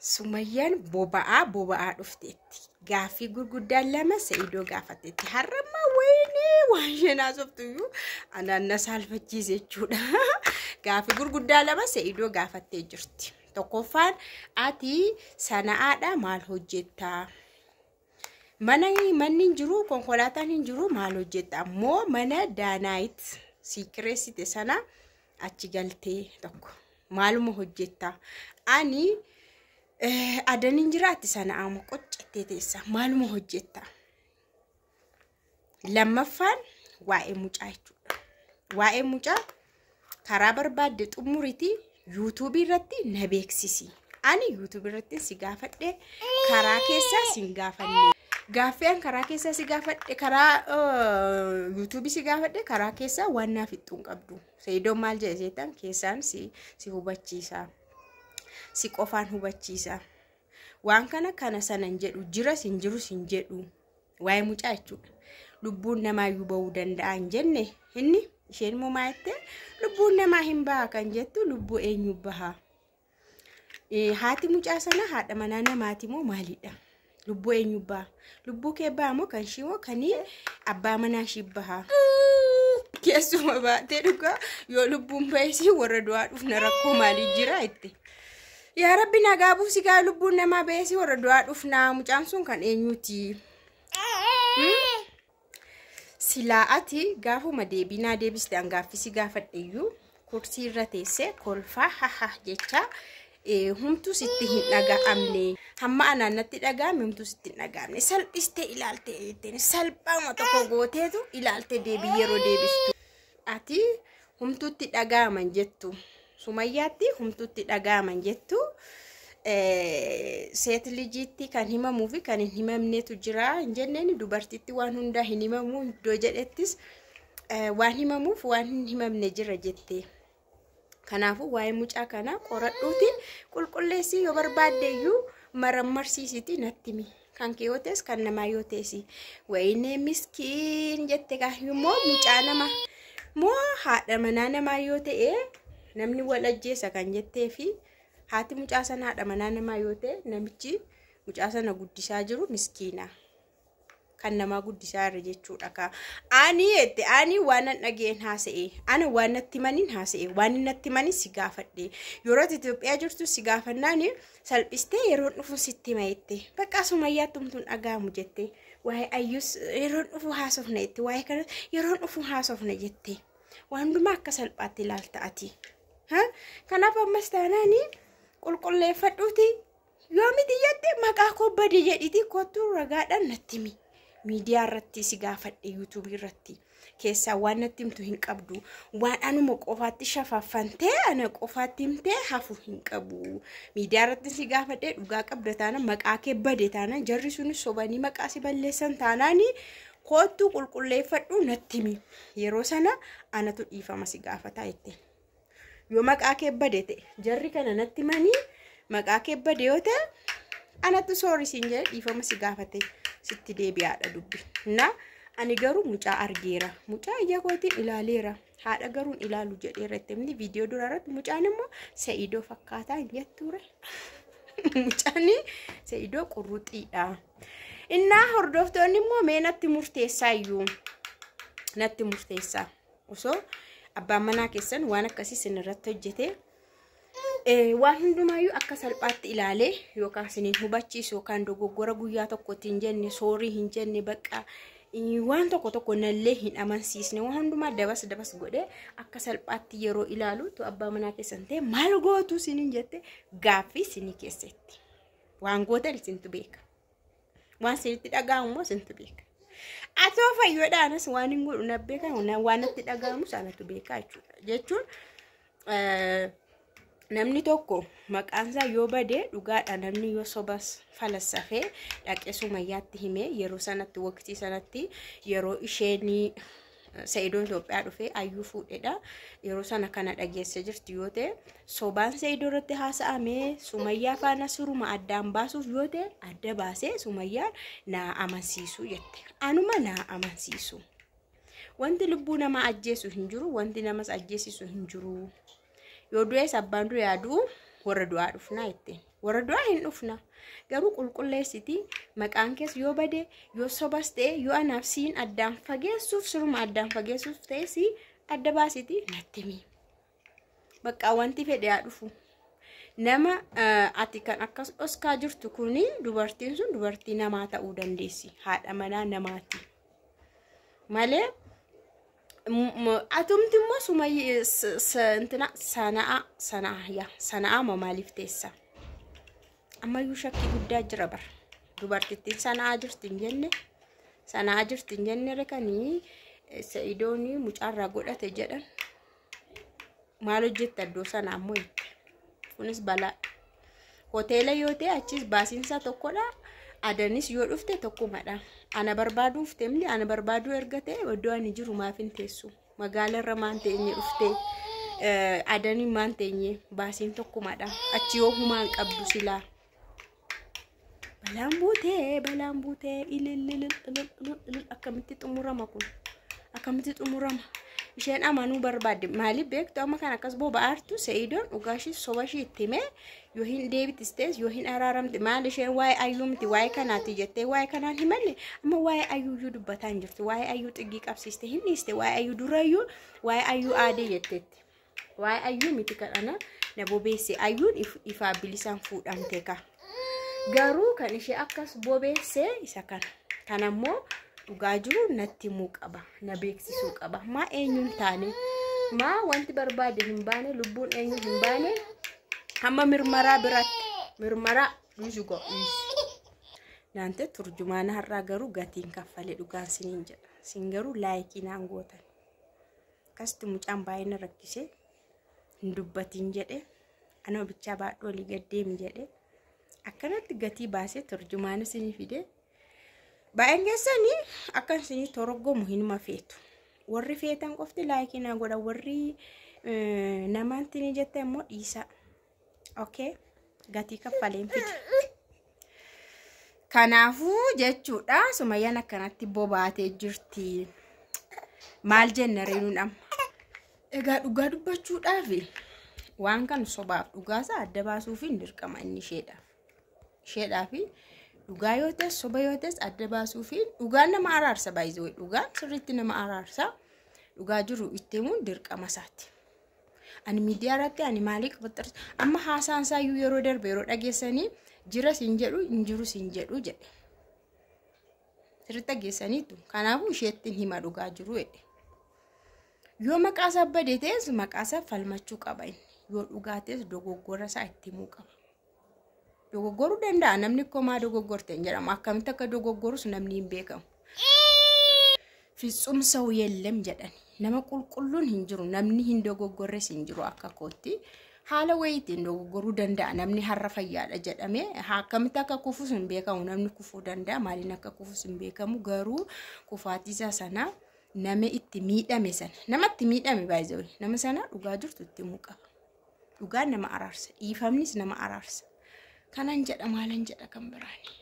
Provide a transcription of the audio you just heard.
Sumayyaan boba'aa boba'aa dhufteetti. Gaaffii gurguddaan lama Sa'idoo gaafatteetti. Har'ammaa wayinee waan isheen haasoftuyyuu anaan na saalfachiise jechuudha. Gaaffii gurguddaa lama Sa'idoo gaafattee jirti. Tokkoffaan, ati sana'aadha maal hojjettaa? Mana manni hin jiru, konkolaataan hin jiru, maal hojjetta? Ammoo mana Daanaayit si kireessite sana achi galtee tokko maaluma hojjetta? Ani adan hin jiraatti sana amma qoccattee teessa maaluma hojjetta? Lammaffaan waa'ee mucaa jechuudha. Waa'ee mucaa karaa barbaadde xumuriti yuutuubii irratti na beeksisi. Ani yuutuubii irratti si gaafadhe, karaa keessaa si hin gaafanne. Gaaffii an karaa keessaa si gaafadhe, karaa yuutuubii si gaafadhe, karaa keessaa waan naaf fixxuu hin qabdu. Seedoon maal jedhe seetan keessaan si hubachiisa. Si qofaan hubachiisa. Waan kana kana sana hin jedhu, jiras hin jirus hin jedhu. Waa'ee mucaa jechuudha. Lubbuun namaayyuu ba'uu danda'a hin jenne inni, isheen immoo maal jette? Lubbuun namaa hin baha kan jettu lubbuu eenyu baha? Haati mucaa sana haadha manaa namaati moo maalidha? Lubbuu eenyu baha? Lubbuu kee baha moo kan ishii moo kan abbaa manaa ishii baha? Keessuma baatee dhugaa yoo lubbuun ba'es warra du'aa dhufna, rakkoo maalii jira itti. Yaa Rabbi nagaa buusi gaa, lubbuun namaa ba'es warra du'aa dhufna, mucaan sun kan eenyuti? Silaa ati gaafuma deebii naa deebiste, an gaaffii si gaafadhe iyyuu kursii irra teessee kolfaa haha jecha humtuu sitti hin dhaga'amne. Hamma anaan natti dhaga'ame humtuu sitti hin dhaga'amne. Salphistee ilaalte jetteen, salphaama tokko gooteetu ilaalte deebii yeroo deebistu. Ati humtuutti dhaga'aman jettu. Sumayyaatti humtuutti dhaga'aman jettu. Seet lijiitti kan himamuu fi kan hin himamnetu jira hin jenneen, dubartitti waan hundaa hin himamu iddoo jedhettis waan himamuuf waan hin himamne jira jette. Kanaafuu waa'ee mucaa kanaa qoradhuuti qulqulleessii, yoo barbaadde iyyuu marammarsiisiti natti himi. Kan kee yoo ta'es kan namaa yoo ta'es. Wayinee miskiin jette immoo, mucaa nama moo haadha manaa namaa yoo ta'e namni wal ajjeesa kan jettee fi haati mucaa sana haadha manaa namaa yoo ta'e, namichi mucaa sana guddisaa jiru miskiina. Kan namaa guddisaa irra jechuudha kaa. Ani jette, ani waan nan dhageen haasa'e, ana waan natti himaniin haasa'e, waan natti himanin si gaafadhe. Yeroo ati Itoophiyaa jirtu si gaafannaan salphistee yeroon dhufu sitti hima jette. Bakka Sumayyaatti humtuun dhaga'amu jette. Waa'ee ayyus yeroon dhufu haasofna jette. Waa'ee kana yeroon dhufu haasofna jette. Waan hundumaa akka salphaatti ilaalta ati. Kanaaf ammas taanaani qulqulleeffadhuuti, yoo miti jette maqaa koo bade jedhiti kottu ragaadhaan natti himi. Miidiyaa irratti si gaafadhe, yuutuubii irratti. Keessaa waan natti himtu hin qabdu. Waan anuma qofaatti shafaffantee ana qofaatti himtee hafu hin qabu. Miidiyaa irratti si gaafadhe, dhugaa qabda taana, maqaa kee bade taana, jarri sunis sobanii maqaa si balleessan taanaani, kottu qulqulleeffadhu natti himi. Yeroo sana anatu dhiifama si gaafata jette. Yoo maqaa kee bade ta'e, jarri kana natti himanii maqaa kee bade yoo ta'e, anatu soori siin jedhe dhiifama si gaafate sitti deebi'aadha dubbi. Na ani garuu mucaa argeera. Mucaa ija kootiin ilaaleera. Haadha garuu ilaalu jedheera itti himni viidiyoo dura irratti, mucaan immoo Sa'idoo fakkaataa hin jettuure. Mucaan Sa'idoo qurruxiidha. Innaa hordoftoonni immoo mee natti murteessaa iyyuu. Natti murteessaa. Osoo abbaan manaa keessan waan akkasii isin irratti hojjete, waan hundumaayyuu akka salphaatti ilaalee yookaan isiniin hubachiisu yookaan dogoggora guyyaa tokkotti hin jenne, soorii hin jenne, bakka waan tokko tokko nallee hin amansiisne, waan hundumaa dabas dabas godhee akka salphaatti yeroo ilaalu, tu abbaa manaa keessan ta'e maal gootu isiniin jette gaaffii isinii keessatti. Waan gootan isintu beeka. Waan isinitti dhaga'amu immoo isintu beeka. Atoo fayyoodhaanis waan hin godhu na beeka, waan natti dhaga'amus anatu beeka jechuudha. Jechuun namni tokko maqaan isaa yoo bade, dhugaadha, namni yoo sobas falassafee dhaqee Sumayyaatti himee, yeroo sanatti, waqtii sanatti, yeroo isheen Sa'idoon Itoophiyaa dhufee ayyuu fuudhedha. Yeroo sana kana dhageesse jirti yoo ta'e, sobaan Sa'idoo irratti haasa'amee Sumayyaa faana suruma addaan baasuuf yoo ta'e, adda baasee Sumayyaan naa amansiisu jette. Anuma naa amansiisu. Wanti lubbuu namaa ajjeesu hin jiru, wanti namas ajjeesisu hin jiru. Yoo du'es abbaan du'e haa du'u, warra du'aa dhufnaa jetteen. Warra du'aa hin dhufna. Garuu qulqulleessiti maqaan kees yoo bade, yoo sobas ta'e, yoo anaaf siin addaan fageessuuf, siruma addaan fageessuuf ta'e, si adda baasiti natti himi. Bakka wanti fedhe haa dhufu. Nama ati kan akkas dhoskaa jirtu kuni, dubartiin sun dubartii namaa ta'uu dandeessi. Haadha manaa namaati. Malee atumti immoo sumayyi intina Sana'aa, Sana'aa, yaa Sana'aa moo maaliif teessa? Ammayyuu shakkii guddaa jira bara. Dubartittiin Sana'aa jirti hin jenne, Sana'aa jirti hin jenne rekanii Sa'idoon mucaarraa godhate jedhan. Maal hojjetta iddoo sana ammoo jette? Kunis balaa. Hoteela yoo ta'e achis baasiinsaa tokkodha. Adanis yoo dhufte tokkumadha. Ana barbaaduuf temli ana barbaaduu erga ta'e, iddoo ani jiru maaf hin teessu? Magaala irra maan teenye dhufte? Adanii maan teenye? Baasiin tokkumadha. Achi yoo humaan qabdu silaa. Balaan buutee, balaan buutee, ilililil ilil, akkamitti xumurama kun? Akkamitti xumurama? Isheen amanuu barbaadde. Maaliif beektu? Amma kan akkas boba'aartu Sa'idoon dhugaa ishii soba ishii itti himee yoo hin deebitis ta'es, yoo hin araaramte, maal isheen waa'ee ayyuu miti, waa'ee kanaati jettee waa'ee kanaan himanne. Amma waa'ee ayyuu iyyuu dubbataa hin jirtu. Waa'ee ayyuu xiggii qabsiiste hin dhiiste. Waa'ee ayyuu durayyuu waa'ee ayyuu aadee jetteetti. Waa'ee ayyuu miti kan ana na bobeesse. Ayyuun ifaa bilisaan fuudhamte ka. Garuu kan ishee akkas bobeesse isa kana. Kanammoo dhugaa jiru natti himuu qaba, na beeksisuu qaba. Maa eenyuun taane, maa wanti barbaade hin baane, lubbuun eenyu hin baane, hamma mirmaraa biratti mirmaraa dhiisu go dhiisu. Naante turjumaana har'aa garuu gatiin kaffalee dhugaan siniin jedha. Sin garuu like naan gootan. Akkasitti mucaan baay'ee na rakkisee, hin dubbatiin jedhe, anuma bichaa baadhuu olii gad deemi jedhe. Akkanatti gatii baasee turjumaana sinii fide. Baay'een keessanii akka isinii torgomu hinuma feetu. Warri feetan qofti like naa godha. Warri namaatti ni jette immoo dhiisa. Okay? Gatii kaffaleen fide. Kanaafuu jechuudha, Sumayyaan akkanatti bobaatee jirti. Maal jenna reenuun amma? Egaa dhugaa dubbachuudhaaf waan kan sobaaf dhugaasaa adda baasuuf hin dirqama inni isheedhaaf. Isheedhaaf dhugaa yoo ta'es, soba yoo ta'es, adda baasuuf dhugaan nama araarsa baay'ee, dhugaan sirriitti nama araarsa. Dhugaa jiru itti himuun dirqama isaati. Ani miidiyaa irratti ani maalii qabaxxarsa? Amma haasaan isaayyuu yeroo darbe yeroo dhageessanii jira siin jedhu, hin jiru siin jedhu jedhe. Sirriitti dhageessaniitu. Kanaafuu isheetti hima dhugaa jiru jedhe. Yoo maqaa isaa bade ta'es, maqaa isaa falmachuu qaba inni. Yoo dhugaa ta'es, dogoggora isaa itti himuu qaba. Dogoggoruu danda'a namni, komaa dogoggorte hin jedhamu. Akkamitti akka dogoggorus namni hin beekamu. ፍጹም ሰው የለም jedhan, nama qulqulluun hin jiru, namni hin dogoggorres hin jiru. Akka kootti haala wayiitiin dogoggoruu danda'a namni. Har'a fayyaadha jedhamee akkamitti akka kufus hin beekamu. Namni kufuu danda'a, maaliin akka kufus hin beekamu. Garuu kufaatii isaa sana nama itti miidhame sana, namatti miidhame baay'ee, nama sana dhugaa jirtu itti himuu qaba. Dhugaan nama araarsa, dhiifamnis nama araarsa. Kanan jedha, maalan jedha kan biraani.